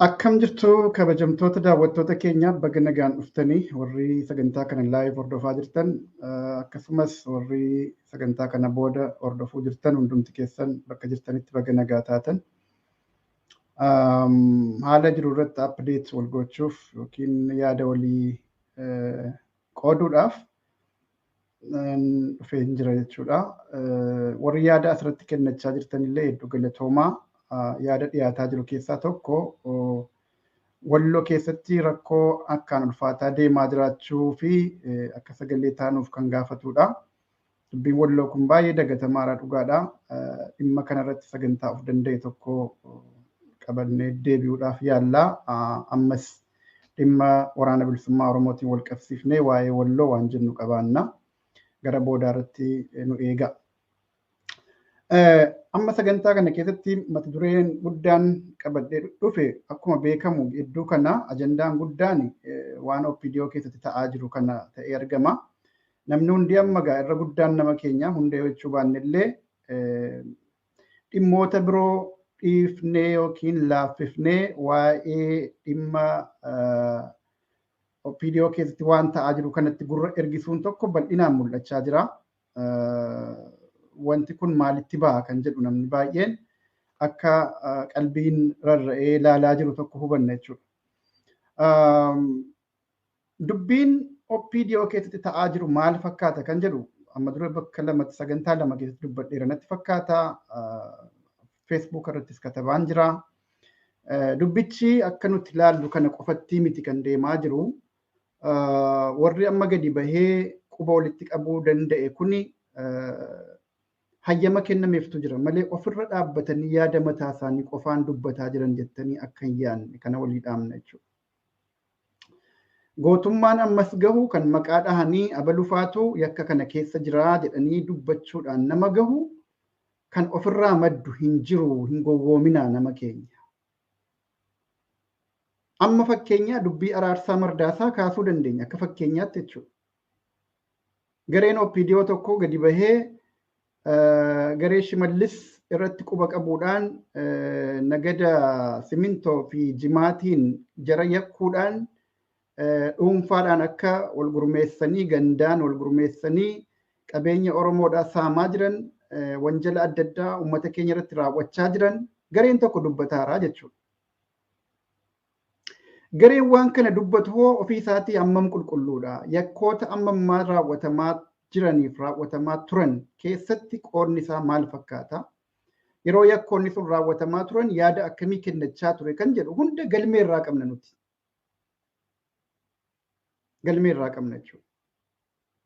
Akkam jirtu kabajamtoota daawwattoota keenya, baga nagaan dhuftanii. Warri sagantaa kana live hordofaa jirtan, akkasumas warri sagantaa kana booda hordofuu jirtan, hundumti keessan bakka jirtanitti baga nagaa taatan. Haala jiru irratti update wal gochuuf yookiin yaada walii qooduudhaaf dhufee hin jira jechuudha. Warri yaada asirratti kennachaa jirtan illee hedduu galatoomaa. Yaada dhiyaataa jiru keessaa tokko Walloo keessatti rakkoo akkaan ulfaataa deemaa jiraachuu fi akka sagalee taanuuf kan gaafatudha. Dubbiin Walloo kun baay'ee dagatamaadha, dhugaadha. Dhimma kanarratti sagantaa of danda'e tokko qabannee deebi'uudhaaf yaallaa. Ammas dhimma Waraana Bilisummaa Oromootiin wal qabsiifnee waa'ee Walloo waan jennu qabaanna. Gara boodaa irratti nu eega. Amma sagantaa kana keessatti mata dureen guddaan qabadhee dhufe, akkuma beekamu gidduu kana ajandaan guddaan waan OPDO keessatti ta'aa jiru kana ta'ee argama. Namni hundi amma gaa irra guddaan nama keenya hundee jechuu baannellee, dhimmoota biroo dhiifnee yookiin laaffifnee waa'ee dhimma OPDO keessatti waan ta'aa jiru kanatti gurra ergisuun tokko bal'inaan mul'achaa jira. Wanti kun maalitti ba'a kan jedhu namni baay'een akka qalbiin rarra'ee ilaalaa jiru tokko hubanna jechuudha. Dubbiin OPDO keessatti ta'aa jiru maal fakkaata kan jedhu amma dura bakka lamatti, sagantaa lama keessatti dubbadheera natti fakkaata. Facebook irrattis katabaan jira. Dubbichi akka nuti ilaallu kana qofatti miti kan deemaa jiru. Warri amma gadi bahee quba walitti qabuu danda'e kuni hayyama kennameeftu jira malee ofirra dhaabbatanii yaada mataa isaanii qofaan dubbataa jiran jettanii akka hin yaadne kana walii dhaamna jechuudha. Gootummaan ammas gahu kan maqaa dhahanii abalufaatu yakka kana keessa jiraa jedhanii dubbachuudhaan nama gahu kan ofirraa maddu hin jiru, hin gowwoominaa nama keenya. Amma fakkeenyaa dubbii Araarsaa Mardaasaa kaasuu dandeenya akka fakkeenyaatti jechuudha. Gareen OPDO tokko gadi bahee garee Shimallis irratti quba qabuudhaan, nagada simintoo fi jimaatiin jara yakkuudhaan, dhuunfaadhaan akka wal gurmeessanii, gandaan wal gurmeessanii qabeenya Oromoodhaa saamaa jiran, wanjala adda addaa uummata keenya irratti raawwachaa jiran gareen tokko dubbataaraa jechuudha. Gareen waan kana dubbatu hoo ofii isaatii hammam qulqulluudha? Yakkoota amma ammaa raawwatamaa jiraniif raawwatamaa turan keessatti qoodni isaa maal fakkaata? Yeroo yakkoonni sun raawwatamaa turan yaada akkamii kennachaa ture kan jedhu hunda galmee irraa qabna nuti. Galmee irraa qabna jechuudha.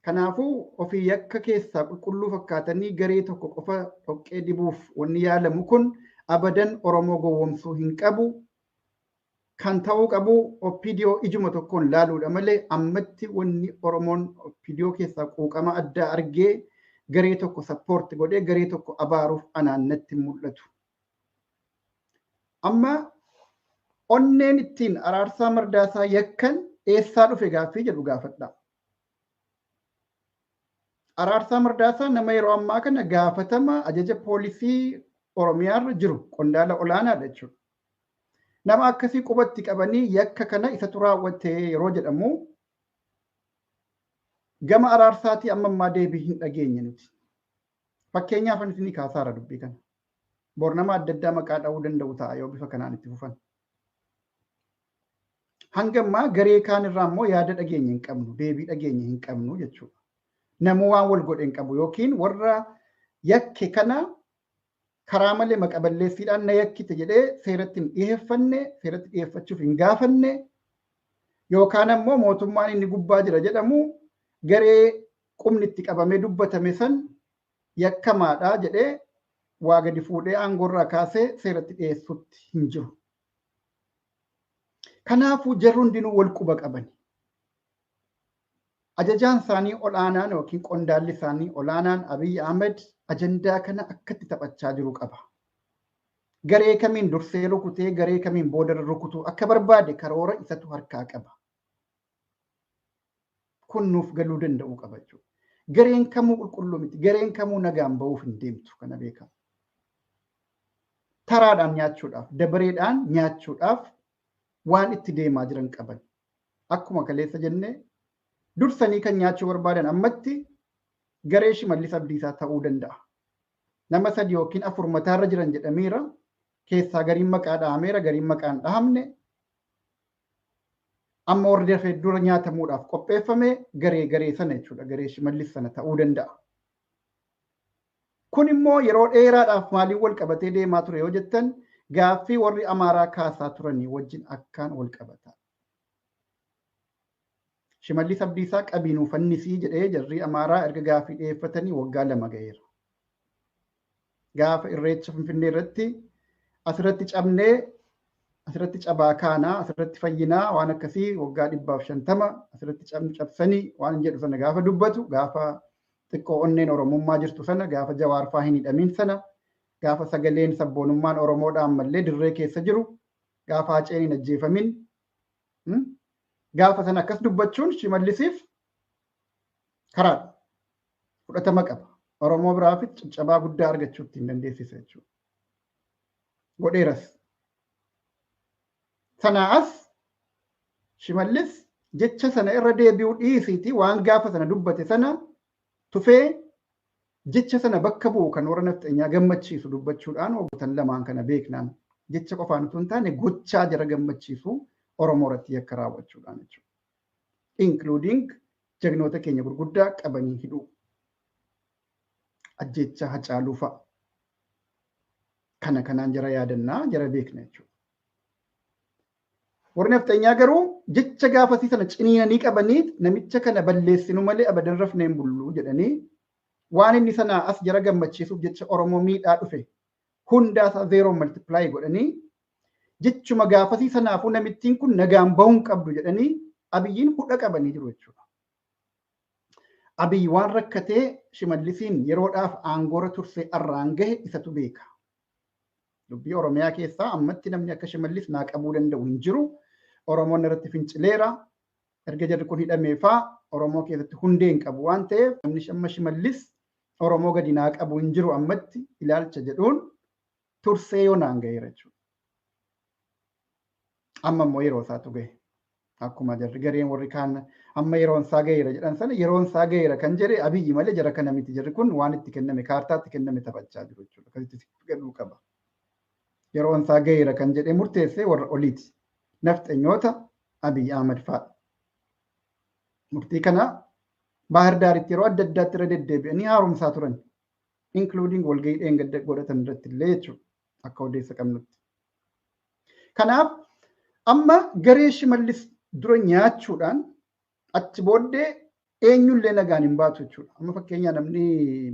Kanaafuu ofii yakka keessaa qulqulluu fakkaatanii garee tokko qofa dhoqqee dibuuf wanni yaalamu kun abadan Oromoo gowwomsuu hin qabu. Kan ta'uu qabu OPDO ijuma tokkoon laaluudha malee ammatti wanni Oromoon OPDO keessaa quuqama addaa argee garee tokko support godhee garee tokko abaaruuf anaan natti mul'atu. Amma onneen ittiin Araarsaa Mardaasaa yakkan eessaa dhufe gaaffii jedhu gaafadha. Araarsaa Mardaasaa nama yeroo ammaa kana gaafatama ajaja poolisii Oromiyaarra jiru, qondaala olaanaadha jechuudha. Nama akkasii qubatti qabanii yakka kana isatu raawwate yeroo jedhamu gama Araarsaatii amma ammaa deebii hin dhageenye nuti. Fakkeenyaaf ani isinii kaasaara dubbii kana. Bor nama adda addaa maqaa dha'uu danda'u ta'a yoo bifa kanaan itti fufan. Hanga ammaa garee kaan irraa immoo yaada dhageenye hin qabnu, deebii dhageenye hin qabnu jechuudha. Namuu waan wal godhe hin qabu yookiin warra yakke kana karaa malee maqa balleessiidhaan na yakkite jedhee seeratti hin dhiyeeffanne, seeratti dhiyeeffachuuf hin gaafanne, yookaan ammoo mootummaan inni gubbaa jira jedhamu garee qubni itti qabamee dubbatame san yakkamaadha jedhee waa gadi fuudhee aangoorraa kaasee seeratti dhiyeessutti hin jiru. Kanaafuu jarri hundinuu wal quba qabani. Ajajaan isaanii ol'aanaan yookiin qondaalli isaanii ol'aanaan Abiy Ahmed ajandaa kana akkatti taphachaa jiru qaba. Garee kamiin dursee rukutee garee kamiin boodarra rukutuu akka barbaade karoora isatu harkaa qaba. Kun nuuf galuu danda'uu qaba jechuudha. Gareen kamuu qulqulluu miti. Gareen kamuu nagaan bahuuf hin deemtu, kana beekama. Taraadhaan nyaachuudhaaf, dabareedhaan nyaachuudhaaf Waan itti deemaa jiran qaban. Akkuma kaleessa jennee dursanii kan nyaachuu barbaadan ammatti garee Shimallis Abdiisaa ta'uu danda'a. Nama 3 yookiin 4 mataarra jiran jedhameera. Keessaa gariin maqaa dhahameera, gariin maqaan dhahamne. Amma warri dafee dura nyaatamuudhaaf qopheeffame garee sana jechuudha. Garee Shimallis sana ta'uu danda'a. Kun immoo yeroo dheeraadhaaf maaliin wal qabatee deemaa ture yoo jettan gaaffii warri Amaaraa kaasaa turanii wajjin akkaan wal qabata. Shimallis Abdiisaa qabiinuu fannisii jedhee jarri Amaaraa erga gaaffii dhiyeeffatanii waggaa 2 ga'eera. Gaafa irreecha Finfinnee irratti asirratti cabnee asirratti cabaa kaanaa asirratti fayyinaa waan akkasii waggaa 150 asirratti cabsanii waan jedhu sana gaafa dubbatu gaafa xiqqoo onneen Oromummaa jirtu sana gaafa Jawaarfaa hin hidhamin sana gaafa sagaleen sabboonummaan Oromoodhaa ammallee dirree keessa jiru gaafa Haceen hin ajjeefamin gaafa sana akkas dubbachuun Shimallisiif karaadha. Fudhatama qaba. Oromoo biraafis caccabaa guddaa argachuu ittiin dandeessisa jechuudha. Godheeras. Sanaa as Shimallis jecha sana irra deebi'uu dhiisiiti waan gaafa sana dubbate sana tufee jecha sana bakka bu'u kan warra nafxanyaa gammachiisu dubbachuudhaan waggoottan lamaan kana beeknaan jecha qofaan utuu hin taane gochaa jara gammachiisu Oromoo irratti yakka raawwachuudhaan jechuudha. Including jagnoota keenya gurguddaa qabanii hidhuu. Ajjeechaa Hacaaluu fa'a. Kana kanaan jara yaadannaa jara beekna jechuudha. Warri nafxanyaa garuu jecha gaafasii sana ciniinanii qabanii namicha kana balleessinu malee abadan rafnee hin bullu jedhanii waan inni sanaa as jara gammachiisuuf jecha Oromoo miidhaa dhufe hundaa isaa zeeroo multiply godhanii jechuma gaafasii sanaafuu namittiin kun nagaan bahuu hin qabdu jedhanii Abiyyiin hudha qabanii jiru jechuudha. Abiyyi waan rakkatee Shimallisiin yeroodhaaf aangoorra tursee arraan gahe isatu beeka. Dubbii Oromiyaa keessaa ammatti namni akka Shimallis naa qabuu danda'u hin jiru. Oromoon irratti fincileera. Erga jarri kun hidhameefaa Oromoo keessatti hundee hin qabu waan ta'eef namni amma Shimallis Oromoo gadi naa qabu hin jiru ammatti ilaalcha jedhuun tursee yoo naan gaheera jechuudha. Amma immoo yeroo isaatu gahe. Akkuma jarri gareen warri kaan amma yeroon isaa gaheera jedhan sana yeroon isaa gaheera kan jedhe Abiyyi malee jara kana miti. Jarri kun waan itti kenname kaartaatti kenname taphachaa jiru jechuudha. Akkasitti galuu qaba. Yeroon isaa gaheera kan jedhee murteesse warra oliiti. Nafxanyoota Abiyyi Ahmad fa'a. Murtii kana Baahir Daaritti yeroo adda addaatti irra deddeebi'anii haaromsaa turan. Including walgahii dheengadda godhatan irratti illee jechuudha. Akka odeessa qabnutti. Kanaaf amma garee Shimallis dura nyaachuudhaan achi booddee eenyullee nagaan hin baatu jechuudha. Amma fakkeenyaa namni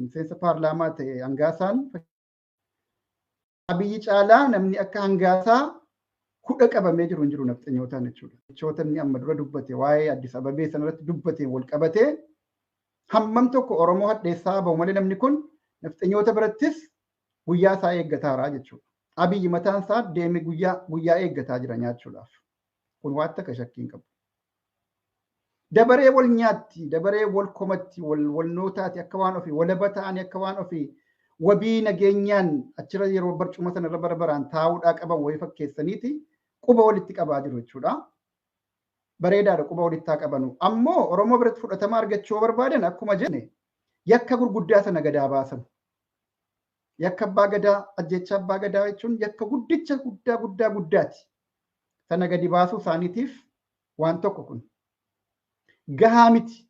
miseensa paarlaamaa ta'e Hangaasaan Abiyyi caalaa namni akka Hangaasaa hudha qabamee jiru hin jiru nafxanyootaan jechuudha. Jechoota inni amma dura dubbate waa'ee Addis Ababee sanarratti dubbate wal qabatee hammam tokko Oromoo hadheessaa bahu malee namni kun nafxanyoota birattis guyyaa isaa eeggataaraa jechuudha. Abiyyi mataan isaa deeme guyyaa eeggataa jira nyaachuudhaaf. Kun waan takka shakkii hin qabu. Dabaree wal nyaatti, dabaree wal komatti, wal nootaati akka waan ofii, walaba ta'anii akka waan ofii wabii nageenyaan achirra yeroo barcuma sanarra bara baraan taa'uudhaa qaban wayii fakkeessaniiti quba walitti qabaa jiru jechuudha. Bareedaadha quba walitti haa qabanu. Ammoo Oromoo biratti fudhatama argachuu barbaadan akkuma jenne yakka gurguddaa sana gadaa baasan. Yakka abbaa gadaa, ajjeechaa abbaa gadaa jechuun yakka guddicha guddaa guddaa guddaati. Sana gadi baasuu isaaniitiif waan tokko kun. Gahaa miti.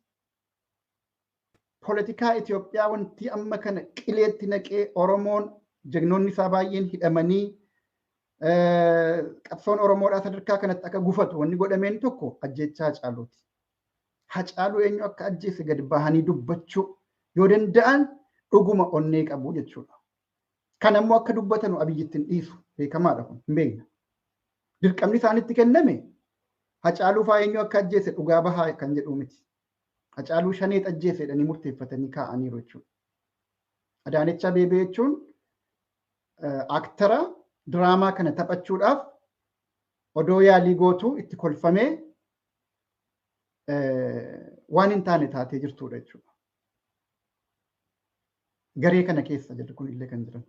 Poolitikaa Itoophiyaa wanti amma kana qileetti naqee Oromoon jagnoonni isaa baay'een hidhamanii qabsoon Oromoodhaa sadarkaa kanatti akka gufatu wanni godhameen tokko ajjeechaa Hacaaluuti. Hacaaluu eenyu akka ajjeese gadi bahanii dubbachuu yoo danda'an dhuguma onnee qabu jechuudha. Kan ammoo akka dubbatanu Abiyyitti hin dhiisu beekamaadha kun hin beekna. Dirqamni isaanitti kenname Hacaaluu fa'aa eenyu akka ajjeese dhugaa bahaa kan jedhu miti. Hacaaluu shaneet ajjeese jedhanii murteeffatanii kaa'aniiru jechuudha. Adaanech Abeebee jechuun aktara diraamaa kana taphachuudhaaf odoo yaalii gootuu itti kolfamee waan hin taane taatee jirtudha jechuudha. Garee kana keessa jirri kun illee kan jiran.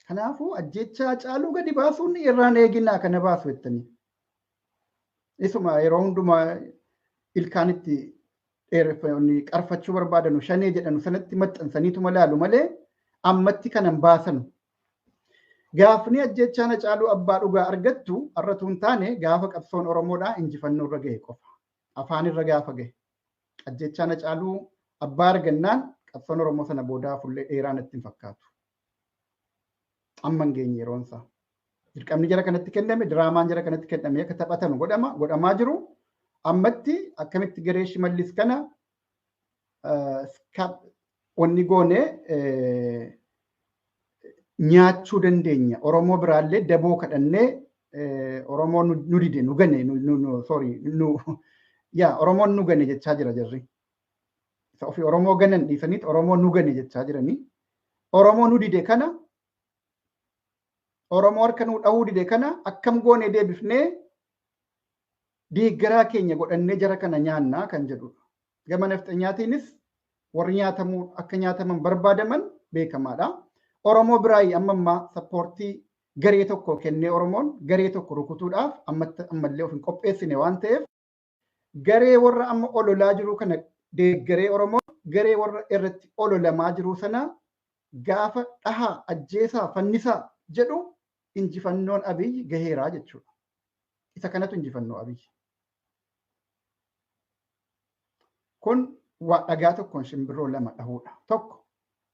Kanaafuu ajjeechaa Hacaaluu gadi baasuun irraan eeginaa kana baasu jettanii. Isuma yeroo hundumaa ilkaanitti dheereffanii qarfachuu barbaadanu shanee jedhanu sanatti maxxansaniituma laalu malee ammatti kanan baasanu. Gaafni ajjechaan Hacaaluu abbaa dhugaa argattu har'atu hin taane gaafa qabsoon Oromoodhaa injifannoo irra gahe qofa. Afaan irra gaafa gahe. Ajjechaan Hacaaluu abbaa argannaan qabsoon Oromoo sana boodaa fullee dheeraa natti hin fakkaatu. Amma hin geenye yeroon isaa. Dirqamni jara kanatti kenname, diraamaan jara kanatti kenname akka taphatan godhamaa jiru. Ammatti akkamitti garee Shimallis kana wanni goone nyaachuu dandeenya. Oromoo biraallee daboo kadhannee Oromoo nu dide nu gane sorry nu yaa Oromoon nu gane jechaa jira jarri. Isa ofii Oromoo ganan dhiisaniit Oromoo nu gane jechaa jiranii. Oromoo nu dide kana Oromoo harka nu dhahuu dide kana akkam goone deebifnee deeggaraa keenya godhannee jara kana nyaannaa kan jedhudha. Gama nafxanyaatiinis warri nyaatamuu akka nyaataman barbaadaman beekamaadha. Oromoo biraayii amma ammaa sappoortii garee tokko kennee Oromoon garee tokko rukutuudhaaf ammallee of hin qopheessine waan ta'eef garee warra amma ololaa jiru kana deeggaree Oromoon garee warra irratti ololamaa jiru sana gaafa dhahaa ajjeesaa fannisaa jedhu injifannoon Abiyyi gaheeraa jechuudha. Isa kanatu injifannoo Abiyyi. Kun waa dhagaa tokkoon shimbirroo lama dhahuudha. Tokko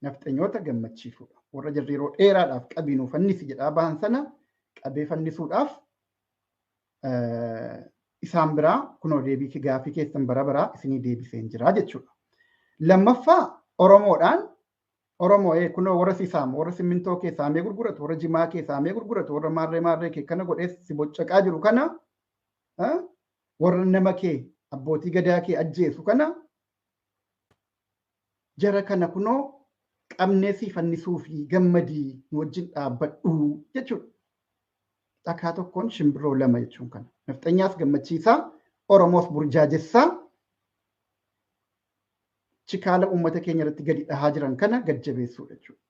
nafxanyoota gammachiisuudha. Warra jarri yeroo dheeraadhaaf qabiinuu fannisi jedhaa bahan sana qabee fannisuudhaaf isaan biraa kunoo deebii gaafii keessan bara baraa isinii deebiseen jira jechuudha. Lammaffaa Oromoodhaan Oromoo kunoo warra si saamu, warra simmintoo kee saamee gurguratu, warra jimaa kee saamee gurguratu, warra maarree maarree kee kana godhee si boccaqaa jiru kana warra nama kee abbootii gadaa kee ajjeesu kana jara kana kunoo qabnee si fannisuu fi gammadii nu wajjin dhaabbadhu jechuudha. Dhakaa tokkoon shimbirroo lama jechuun kana. Nafxanyaas gammachiisaa, Oromoos burjaajessaa, chikaala uummata keenya irratti gadi dhahaa jiran kana gad jabeessuudha jechuudha.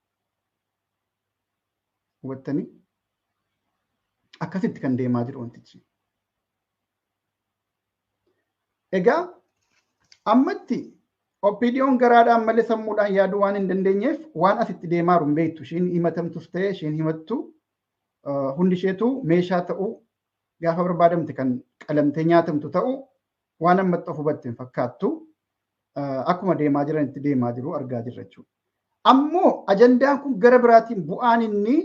Hubattanii? Akkasitti kan deemaa jiru wantichi. Egaa ammatti OPDO'n garaadhaan malee sammuudhaan yaaduu waan hin dandeenyeef waan asitti deemaa jiru hin beektu. Ishiin himatamtus ta'e ishiin himattu hundi isheetu meeshaa ta'uu gaafa barbaadamte kan qalamtee nyaatamtu ta'uu waan ammatti of hubatte hin fakkaattu. Akkuma deemaa jiran itti deemaa jiru argaa jirra jechuudha. Ammoo ajandaan kun gara biraatiin bu'aan inni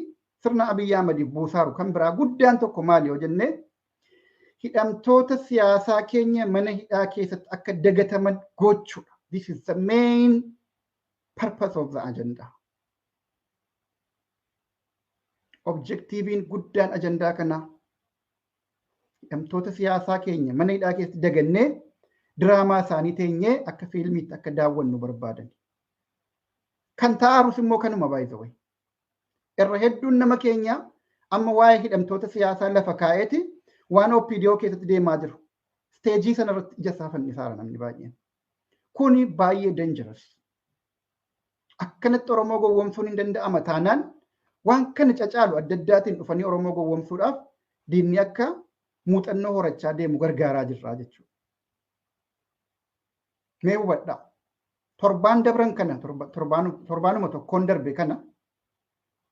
sirna Abiyyi Ahmadiif buusaaru kan biraa guddaan tokko maali yoo jenne hidhamtoota siyaasaa keenya mana hidhaa keessatti akka dagataman gochuudha. This is the main purpose of the agenda. Objektiiviin guddaan ajandaa kanaa hidhamtoota siyaasaa keenya mana hidhaa keessatti dagannee diraamaa isaanii teenyee akka fiilmiitti akka daawwannu barbaadan. Kan ta'aarus immoo kanuma baay'ee. Irra hedduun nama keenya amma waa'ee hidhamtoota siyaasaa lafa kaa'eeti waan OPDO keessatti deemaa jiru. Steejii sanarratti ija isaa fannisaara namni baay'een. Kuni baay'ee dangerous. Akkanatti Oromoo gowwoomsuun hin danda'ama taanaan waan kana cacaalu adda addaatiin dhufanii Oromoo gowwoomsuudhaaf diinni akka muuxannoo horachaa deemu gargaaraa jirra jechuudha. Mee hubadhaa. Torbaan dabran kana torbaanuma tokkoon darbe kana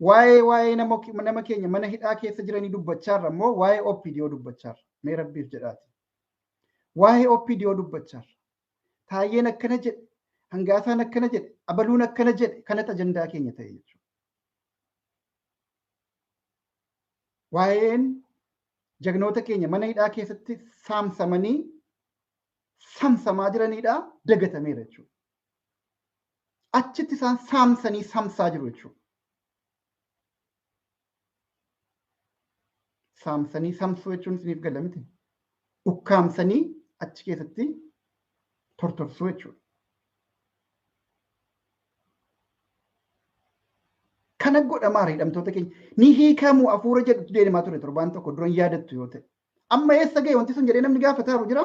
waa'ee nama keenya mana hidhaa keessa jiranii dubbachaarra immoo waa'ee OPDO dubbachaarra. Mee rabbiif jedhaati. Waa'ee OPDO dubbachaarra. Taayyeen akkana jedhe, hangaasaan akkana jedhe, abaluun akkana jedhe kanatu ajandaa keenya ta'e jechuudha. Waa'een jagnoota keenya mana hidhaa keessatti saamsamanii samsamaa jiranidha dagatameera jechuudha. Achitti isaan saamsanii samsaa jiru jechuudha. Saamsanii samsuu jechuun isiniif gala miti. Ukkaamsanii achi keessatti tortorsuu jechuudha. Kana godhamaa hidhamtoota keenya ni hiikamuu hafuura jedhutu deemaa ture torbaan tokko duran yaadattu yoo ta'e. Amma eessa ga'e wanti sun jedhee namni gaafataaru jira?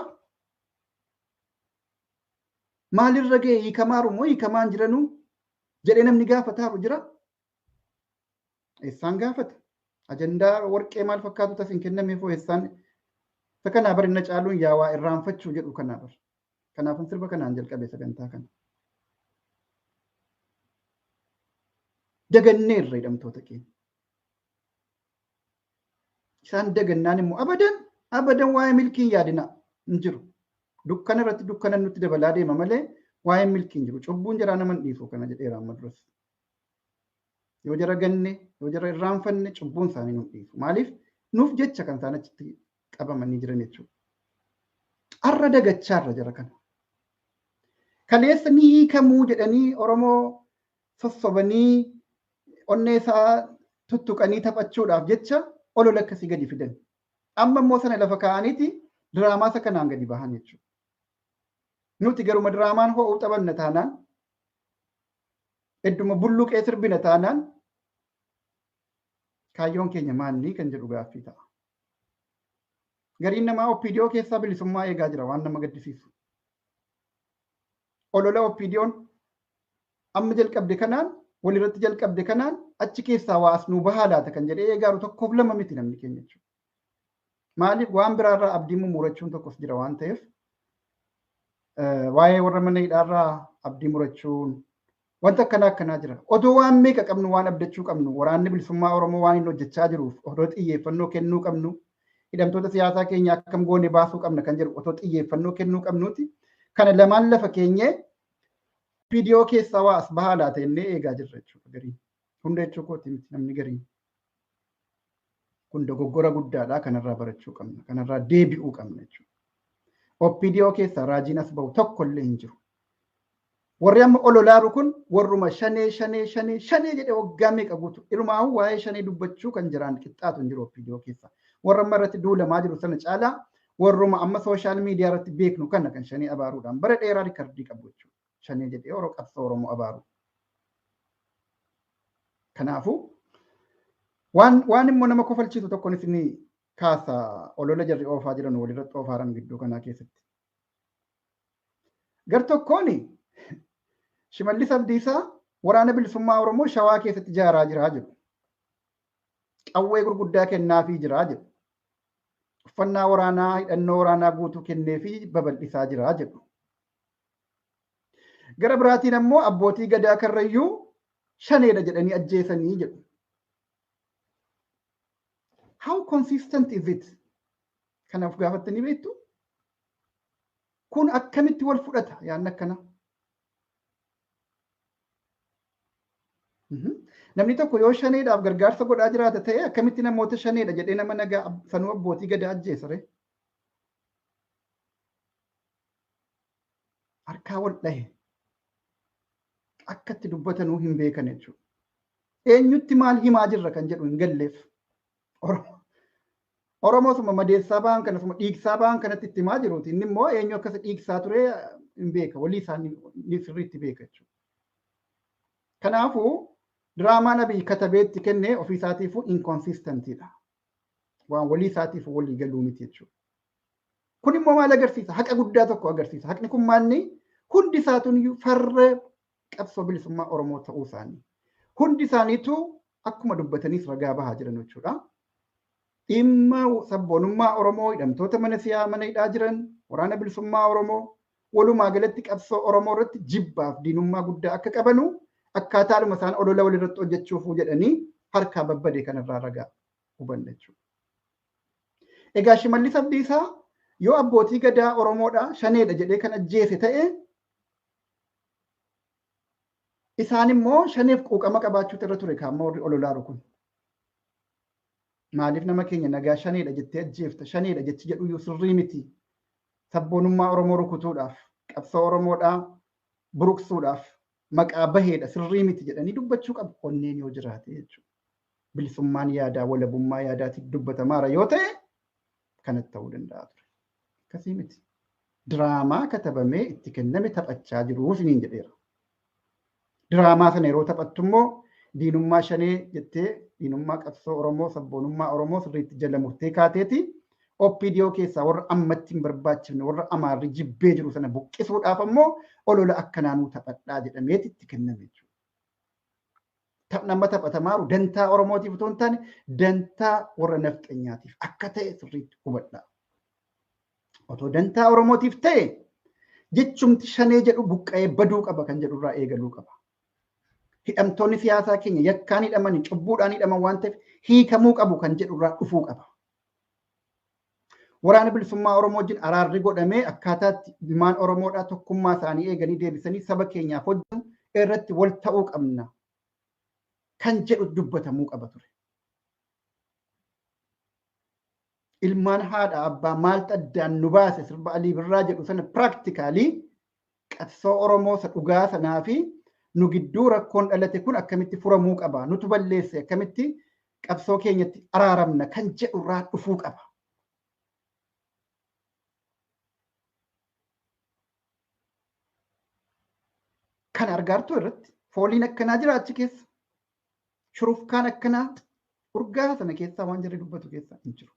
Maalirra ga'e hiikamaaru moo hiikamaan jiranuu jedhee namni gaafataaru jira? Eessaan gaafata? Ajandaa warqee maal fakkaatu tas hin kennameef eessaan Isa kanaa bari na caaluun yaa waa irraanfachuu jedhu kanaa bari. Kanaafan sirba kanaan jalqabe sagantaa kana. Daganneerra hidhamtoota keenya. Isaan dagannaan immoo abadan abadan waa'ee milkii hin yaadinaa hin jiru. Dukkana irratti dukkana nutti dabalaa deema malee waa'ee milkii hin jiru. Cubbuun jaraa nama hin dhiisu kana jedheera amma duras. Yoo jara ganne, yoo jara irraanfanne cubbuun isaanii nu dhiisu. Maaliif? Nuuf jecha kan isaan achitti qabamanii jiran jechuudha. Arra dagachaarra jara kana. Kaleessa ni hiikamuu jedhanii Oromoo sossobanii onnee isaa tuttuqanii taphachuudhaaf jecha olola akkasii gadi fidan. Amma immoo sana lafa kaa'aniiti diraamaa isa kanaan gadi bahan jechuudha. Nuti garuma diraamaan ho'uu taphanna taanaan hedduma bulluqee sirbina taanaan kaayyoon keenya maalii kan jedhu gaaffii ta'a. Gariin namaa OPDO keessaa bilisummaa eegaa jira waan nama gaddisiisu. Olola OPDO'n amma jalqabde kanaan walirratti jalqabde kanaan achi keessaa waa as nuu bahaa laata kan jedhee eegaaru tokkoof lama miti namni keenya jechuudha. Maaliif waan biraarraa abdii mummurachuun tokkos jira waan ta'eef waa'ee warra mana hidhaarraa abdii murachuun wanta akkanaa akkanaa jira. Odoo waan meeqa qabnu waan abdachuu qabnu waraanni bilisummaa Oromoo waan inni hojjechaa jiruuf odoo xiyyeeffannoo kennuu qabnu hidhamtoota siyaasaa keenya akkam goone baasuu qabna kan jedhu otoo xiyyeeffannoo kennuu qabnuuti. Kana lamaan lafa keenyee PDO keessaa waa as bahaa laata jennee eegaa jirra jechuudha gariin. Hunda jechuu kooti miti namni gariin. Kun dogoggora guddaadha kanarraa barachuu qabna kanarraa deebi'uu qabna jechuudha. OPDO keessaa raajiin as bahu tokko illee hin jiru. Warri amma ololaaru kun warruma shanee shanee shanee shanee jedhee waggaa meeqa guutu. Ilmaa'uu waa'ee shanee dubbachuu kan jiraan qixxaatu hin jiru OPDO keessa. Warra amma irratti duulamaa jiru sana caalaa warruma amma sooshaal miidiyaa irratti beeknu kana kan shanee abaaruudhaan bara dheeraa rikardii qabu jechuudha. Shanee jedhee yeroo qabsoo Oromoo abaaru. Kanaafuu waan immoo nama kofalchiisu tokkoon isinii kaasa olola jarri oofaa jiran walirratti oofaaran gidduu kanaa keessatti. Gar tokkoon Shimallis Abdiisaa waraana bilisummaa Oromoo Shawaa keessatti ijaaraa jiraa jedhu. Qawwee gurguddaa kennaafii jiraa jedhu. Uffannaa waraanaa hidhannoo waraanaa guutuu kenneefii babal'isaa jiraa jedhu. Gara biraatiin ammoo abbootii gadaa karrayyuu shaneedha jedhanii ajjeesanii jedhu. How consistent is it? Kanaaf gaafattanii beektu? Kun akkamitti wal fudhata yaadni akkanaa? Namni tokko yoo shaneedhaaf gargaarsa godhaa jiraata ta'e akkamitti namoota shaneedha jedhee nama nagaa sanuu abbootii gadaa ajjeesa ree? Harkaa wal dhahe. Akka itti dubbatanuu hin beekan jechuudha. Eenyutti maal himaa jirra kan jedhu hin galleef. Oromoo suma madeessaa ba'an kana suma dhiigsaa ba'an kanatti itti himaa jiruuti. Inni immoo eenyu akkasa dhiigsaa ture hin beeka. Walii isaanii sirriitti beeka jechuudha. Kanaafuu diraamaan Abiy katabeetti kenne ofii isaatiifuu inconsistentidha. Waan walii isaatiif walii galuu miti jechuudha. Kun immoo maal agarsiisa? Haqa guddaa tokko agarsiisa. Haqni kun maalni? Hundi isaatuun farra qabsoo bilisummaa Oromoo ta'uu isaanii. Hundi isaaniitu akkuma dubbataniis ragaa bahaa jiran jechuudha. Dhimma sabboonummaa Oromoo hidhamtoota mana siyaa mana hidhaa jiran waraana bilisummaa Oromoo walumaa galatti qabsoo Oromoo irratti jibbaaf diinummaa guddaa akka qabanu akkaataadhuma isaan olola walirratti hojjechuufuu jedhanii harkaa babbade kanarraa ragaa hubanna jechuudha. Egaa Shimallis Abdiisaa yoo abbootii gadaa Oromoodha shaneedha jedhee kan ajjeese ta'e isaan immoo shaneef quuqama qabaachuutu irra ture kaamma warri ololaaru kun. Maaliif nama keenya nagaa shaneedha jettee ajjeefta shaneedha jechi jedhu sirrii miti. Sabboonummaa Oromoo rukutuudhaaf qabsoo Oromoodhaa buruqsuudhaaf maqaa baheedha sirrii miti jedhanii dubbachuu qabu onneen yoo jiraate jechuudha. Bilisummaan yaadaa walabummaa yaadaatiif dubbatamaara yoo ta'e kanatti ta'uu danda'a ture. Akkasii miti. Diraamaa katabamee itti kenname taphachaa jiru isiniin jedheera. Diraamaa sana yeroo taphattu immoo diinummaa shanee jettee diinummaa qabsoo Oromoo sabboonummaa Oromoo sirriitti jala murtee kaateeti. OPDO keessaa warra ammatti hin barbaachifne warra amaarri jibbee jiru sana buqqisuudhaaf ammoo olola akkanaanuu taphadhaa jedhameeti itti kenname jechuudha. Taphni amma taphatamaaru dantaa Oromootiif otoo hin taane dantaa warra nafxanyaatiif akka ta'e sirriitti hubadhaa. Otoo dantaa Oromootiif ta'e jechumti shanee jedhu buqqa'ee baduu qaba kan jedhurraa eegaluu qaba. Hidhamtoonni siyaasaa keenya yakkaan hidhaman cubbuudhaan hidhaman waan ta'eef hiikamuu qabu kan jedhurraa dhufuu qaba. Waraana bilisummaa Oromoo wajjin araarri godhamee akkaataatti ilmaan Oromoodhaa tokkummaa isaanii eeganii deebisanii saba keenyaaf hojjetu irratti wal ta'uu qabna kan jedhu dubbatamuu qaba ture. Ilmaan haadha abbaa maaltu addaan nu baase sirba Alii Birraa jedhu sana piraaktikaalii qabsoo Oromoo isa dhugaa sanaa fi nu gidduu rakkoon dhalate kun akkamitti furamuu qaba nutu balleesse akkamitti qabsoo keenyatti araaramna kan jedhurraa dhufuu qaba. Kan argaartuu irratti fooliin akkanaa jira achi keessa. Shurufkaan akkanaa urgaa sana keessaa waan jarri dubbatu keessaa hin jiru.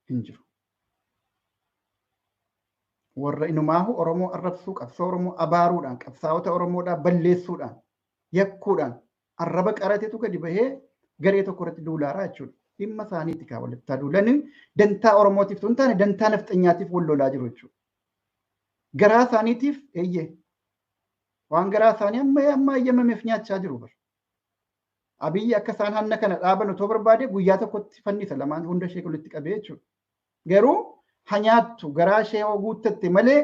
Hin jiru. Warra inumaahu Oromoo arrabsuu, qabsoo Oromoo abaaruudhaan, qabsaa'ota Oromoodhaa balleessuudhaan, yakkuudhaan arraba qaratetu gadi bahee garee tokko irratti duulaaraa jechuudha. Dhimma isaaniitti kaa walitti duulanii dantaa Oromootiif tun taane dantaa nafxanyaatiif wal lolaa jiru jechuudha. Garaa isaaniitiif eeyyee waan garaa isaanii amma amma eeyyamameef nyaachaa jiru bara. Abiyyi akka isaan hanna kana dhaaban otoo barbaade guyyaa tokkotti fannisa lamaan hunda ishee walitti qabee jechuudha. Garuu hanyaattu garaa ishee hoo guuttatte malee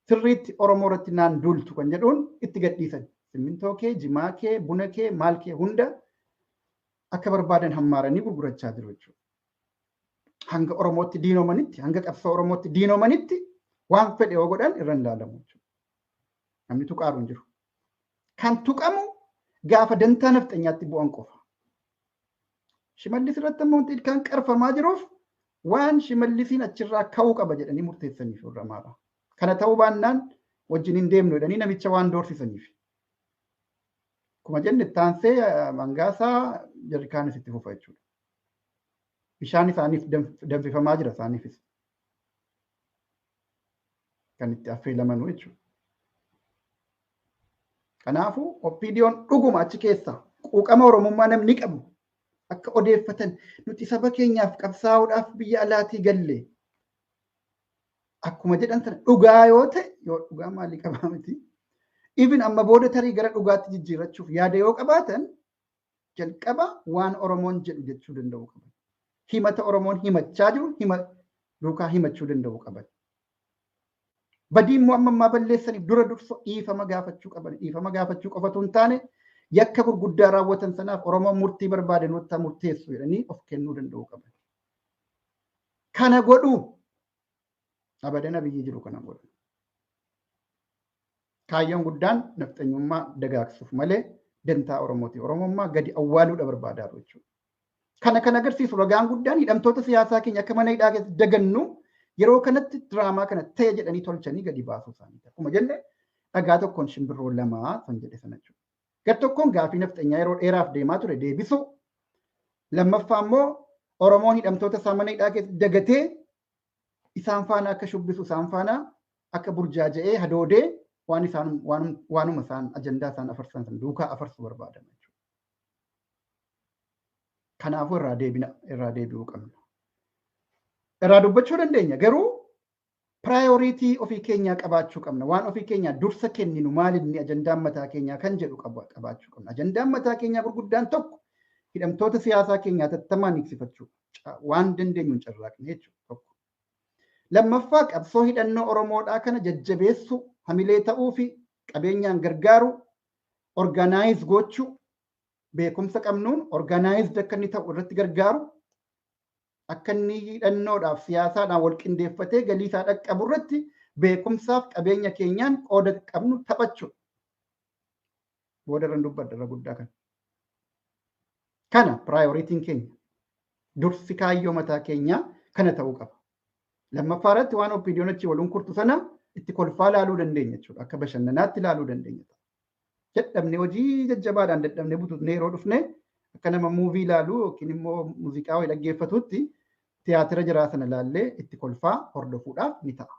sirriitti Oromoo irratti naan duultu kan jedhuun itti gadhiisan. Simmintoo kee, jimaa kee, buna kee, maal kee hunda akka barbaadan hammaaranii gurgurachaa jiru jechuudha. Hanga Oromootti diinomanitti, hanga qabsoo Oromootti diinomanitti waan fedhe yoo godhan irra hin ilaalamu jechuudha. Namni tuqaaru hin jiru. Kan tuqamu gaafa dantaa nafxanyaatti bu'an qofa. Shimallis irratti ammoo wanti ilkaan qarfamaa jiruuf waan shimallisiin achirraa ka'uu qaba jedhanii murteessaniif warra Amaaraa. Kana ta'uu baannaan wajjin hin deemnu jedhanii namicha waan doorsisaniif. Akkuma jenne taansee Mangaasaa jarri kaanis itti fufa jechuudha. Bishaan isaaniif danfifamaa jira isaaniifis. Kan itti affeelamanuu jechuudha. Kanaafuu OPDO'n dhuguma achi keessa quuqama Oromummaa namni qabu akka odeeffatan nuti saba keenyaaf qabsaa'uudhaaf biyya alaatii galle akkuma jedhan sana dhugaa yoo ta'e yoo dhugaa maalii qabaa miti. Even amma booda tarii gara dhugaatti jijjiirrachuuf yaada yoo qabaatan jalqaba waan Oromoon jedhu jechuu danda'uu qaban. Himata Oromoon himachaa jiru hima duukaa himachuu danda'uu qaban. Badii immoo amma ammaa balleessaniif dura dursoo dhiifama gaafachuu qaban. Dhiifama gaafachuu qofatu hin taane yakka gurguddaa raawwatan sanaaf Oromoon murtii barbaade nutti murteessu jedhanii of kennuu danda'uu qaban. Kana godhuu abadan Abiyyi jiru kana godhu. Kaayyoon guddaan nafxanyummaa dagaagsuuf malee dantaa Oromooti. Oromummaa gadi awwaaluudha barbaadaa jechuudha. Kana kan agarsiisu ragaan guddaan hidhamtoota siyaasaa keenya akka mana hidhaa keessatti dagannu yeroo kanatti diraamaa kana ta'e jedhanii tolchanii gadi baasuu isaaniiti. Akkuma jenne dhagaa tokkoon shimbirroo lamaa kan jedhe sana jechuudha. Gar tokkoon gaafii nafxanyaa yeroo dheeraaf deemaa ture deebisu. Lammaffaa immoo Oromoon hidhamtoota isaa mana hidhaa keessatti dagatee isaan faana akka shubbisu isaan faana akka burjaaja'ee hadoodee waan isaan waanuma isaan ajandaa isaan afarsan sana duukaa afarsu barbaadan jechuudha. Kanaafuu irraa deebina irraa deebi'uu qabna. Irraa dubbachuu dandeenya garuu piraayoriitii ofii keenyaa qabaachuu qabna. Waan ofii keenyaa dursa kenninu maalinni ajandaan mataa keenyaa kan jedhu qabaachuu qabna. Ajandaan mataa keenyaa gurguddaan tokko hidhamtoota siyaasaa keenyaa tattamaan hiiksifachuu waan dandeenyuun carraaqne jechuudha tokko. Lammaffaa qabsoo hidhannoo Oromoodhaa kana jajjabeessuu, hamilee ta'uu fi qabeenyaan gargaaru, orgaanaayiz gochuu, beekumsa qabnuun orgaanaayizd akka inni ta'u irratti gargaaru, akka inni hidhannoodhaaf siyaasaadhaan wal qindeeffatee galii isaa dhaqqabu irratti beekumsaaf qabeenya keenyaan qooda qabnu taphachuu. Booda irra dubbadha irra guddaa kana. Kana piraayoriitiin keenya dursi kaayyoo mataa keenyaa kana ta'uu qaba. Lammaffaa irratti waan OPDO'n achi waluun kurtu sana itti kolfaa laaluu dandeenya jechuudha. Akka bashannanaatti laaluu dandeenya. Dadhabnee hojii jajjabaadhaan dadhabnee bututnee yeroo dhufne akka nama muuvii ilaaluu yookiin immoo muuziqaa wayii dhaggeeffatutti tiyaatira jiraa sana laallee itti kolfaa hordofuudhaaf ni ta'a.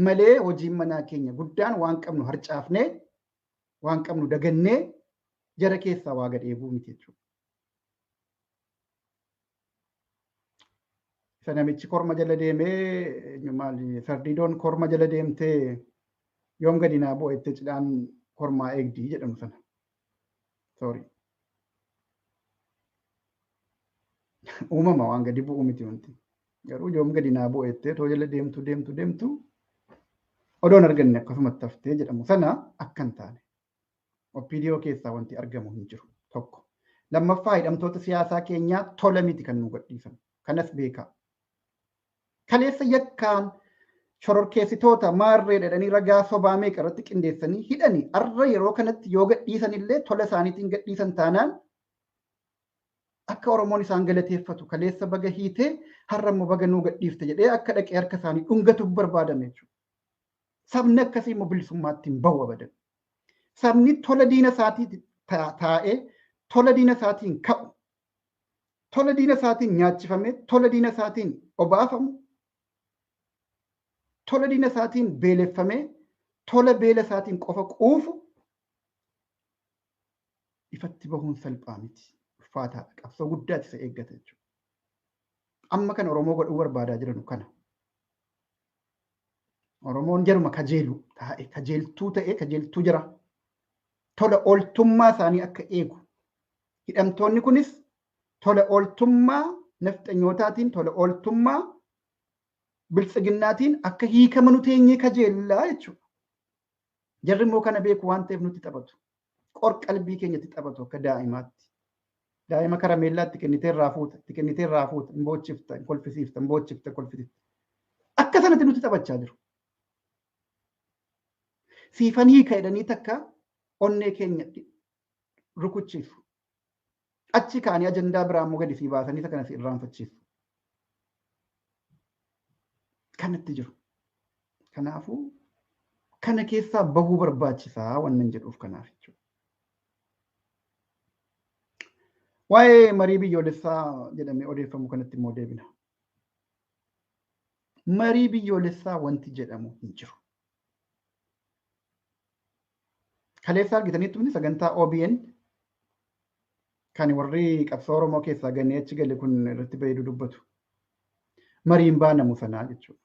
Malee hojiin manaa keenya guddaan waan qabnu harcaafnee waan qabnu dagannee jara keessaa waa gad eeguu miti jechuudha. Isa namichi korma jala deemee maali sardiidoon korma jala deemtee yoom gadi naa bu'a jettee cidhaan kormaa eegdii jedhamu sana. Sorry. Uumama waan gadi bu'u miti wanti. Garuu yoom gadi naa bu'a jettee too jala deemtu deemtu deemtu odoon arganne akkasumatti haftee jedhamu sana akka hin taane. OPDO keessaa wanti argamu hin jiru tokko. Lammaffaa hidhamtoota siyaasaa keenyaa tola miti kan nu gadhiisan. Kanas beekaa. Kaleessa yakkaan shororkeessitoota maarree jedhanii ragaa sobaa meeqa irratti qindeessanii hidhanii arra yeroo kanatti yoo gadhiisan illee tola isaaniitiin gadhiisan taanaan akka Oromoon isaan galateeffatu kaleessa baga hiitee har'a immoo baga nuu gadhiifte jedhee akka dhaqee harka isaanii dhungatuuf barbaadame jechuudha. Sabni akkasii immoo bilisummaatti hin bahu abadan. Sabni tola diina isaatii taa'ee tola diina isaatiin ka'u, tola diina isaatiin nyaachifamee, tola diina isaatiin obaafamu, tola diina isaatiin beeleffamee, tola beela isaatiin qofa quufu ifatti bahuun salphaa miti. Ulfaataadha. Qabsoo guddaati isa eeggata jechuudha. Amma kan Oromoo godhuu barbaadaa jiranu kana. Oromoon jaruma kajeelu taa'e kajeeltuu ta'e kajeeltuu jira. Tola ooltummaa isaanii akka eegu. Hidhamtoonni kunis tola ooltummaa nafxanyootaatiin tola ooltummaa biltsiginnaatiin akka hiikama nu teenyee kajeellaa jechuudha. Jarri immoo kana beeku waan ta'eef nutti taphatu. Qorqalbii keenyatti taphatu akka daa'imaatti. Daa'ima karameellaatti kennitee irraa fuuta, itti kennitee irraa fuuta, hin boochifta, hin kolfisiifta, hin boochifta, hin kolfisiifta. Akka sanatti nutti taphachaa jiru. Siifan hiika jedhanii takka onnee keenya rukuchiisu. Achi kaanii ajandaa biraa immoo gadi sii baasanii isa kana si irraanfachiisu. Kanatti jiru. Kanaafuu kana keessaa bahuu barbaachisaa wannan jedhuuf kanaaf jechuudha. Waa'ee marii biyyoolessaa jedhamee odeeffamu kanatti immoo deebina. Marii biyyoolessaa wanti jedhamu hin jiru. Kaleessa argitanitti sagantaa OBN kan warri qabsoo Oromoo keessaa ganee achi gale kun irratti bahee dubbatu. Mariin baanamu sanaa jechuudha.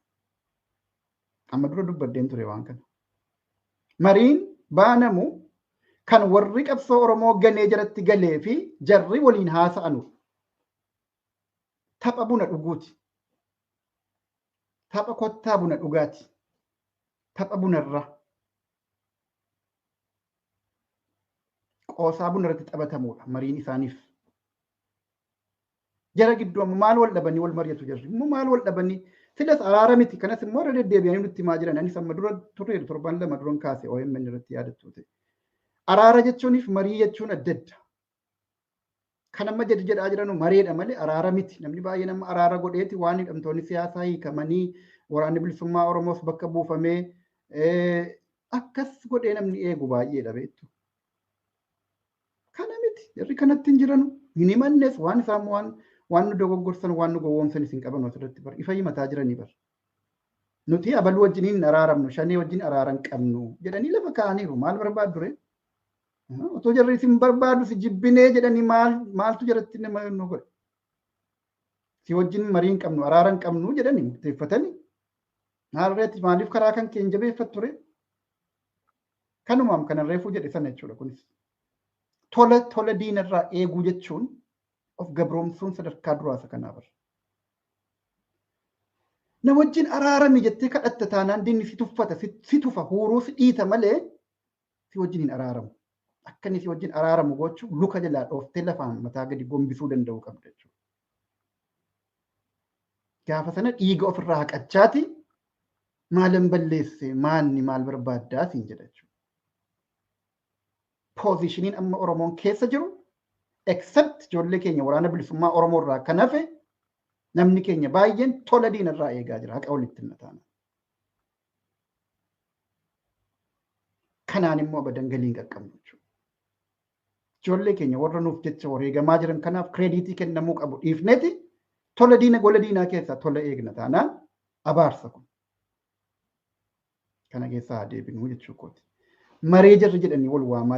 Amma dura dubbadheen ture waan kana. Mariin baanamu kan warri qabsoo Oromoo ganee jalatti galee fi jarri waliin haasa'anu tapha buna dhuguuti. Tapha kottaa buna dhugaati. Tapha bunarraa. Qoosaa buna irratti taphatamuudha mariin isaaniif. Jara gidduu ammoo maal wal dhabanii wal mari'atu jarri immoo maal wal dhabanii silas araara miti kanas immoo irra deddeebi'anii nutti himaa jiran anis amma dura turreeru torban lama duran kaase OMN irratti yaadattu ta'e. Araara jechuuniif marii jechuun adda adda. Kan amma jedhu jedhaa jiranu mareedha malee araara miti. Namni baay'een amma araara godheeti waan hidhamtoonni siyaasaa hiikamanii waraanni bilisummaa Oromoos bakka buufamee akkas godhee namni eegu baay'eedha beektu. Kana miti. Jarri kanatti hin jiranu. Hin himannes waan isaan waan nu dogoggorsan waan nu gowwoomsan isin qaban asirratti bar ifa himataa jiranii bar. Nuti abaluu wajjin hin araaramnu shanee wajjin araaran qabnu jedhanii lafa kaa'aniiru maal barbaaddu ree? Otoo jarri isin barbaadu si jibbinee jedhanii maaltu jaratti nama nu godhe? Si wajjin marii hin qabnu araaran qabnu jedhanii murteeffatanii maalreetti maaliif karaa kan keenya jabeeffattu ree? Kanumaam kanan reefuu jedhe sana jechuudha kunis. Tola tola diinarraa eeguu jechuun of gabroomsuun sadarkaa duraa isa kanaa bara. Na wajjin araarami jettee kadhatta taanaan diinni si tuffata, si tufa, huuruu si dhiita malee si wajjin hin araaramu. Akka inni si wajjin araaramu gochuuf luka jalaa dhooftee lafaan mataa gadi gombisuu danda'uu qabda jechuudha. Gaafa sana dhiiga ofirraa haqachaati maalan balleesse maanni maal barbaaddaa siin jedha jechuudha. Poozishiniin amma Oromoon keessa jiru except ijoollee keenya waraana bilisummaa Oromoo irraa kan hafe namni keenya baay'een tola diinarraa eegaa jira haqa walitti hin taana. Kanaan immoo abadan galii hin qaqqabnu jechuudha. Ijoollee keenya warra nuuf jecha wareegamaa jiran kanaaf kireeditii kennamuu qabu dhiifneeti tola diina gola diinaa keessaa tola eegna taanaan abaarsa kun. Kana keessaa deebinuu jechuu kooti. Maree jarri jedhanii wal waamaa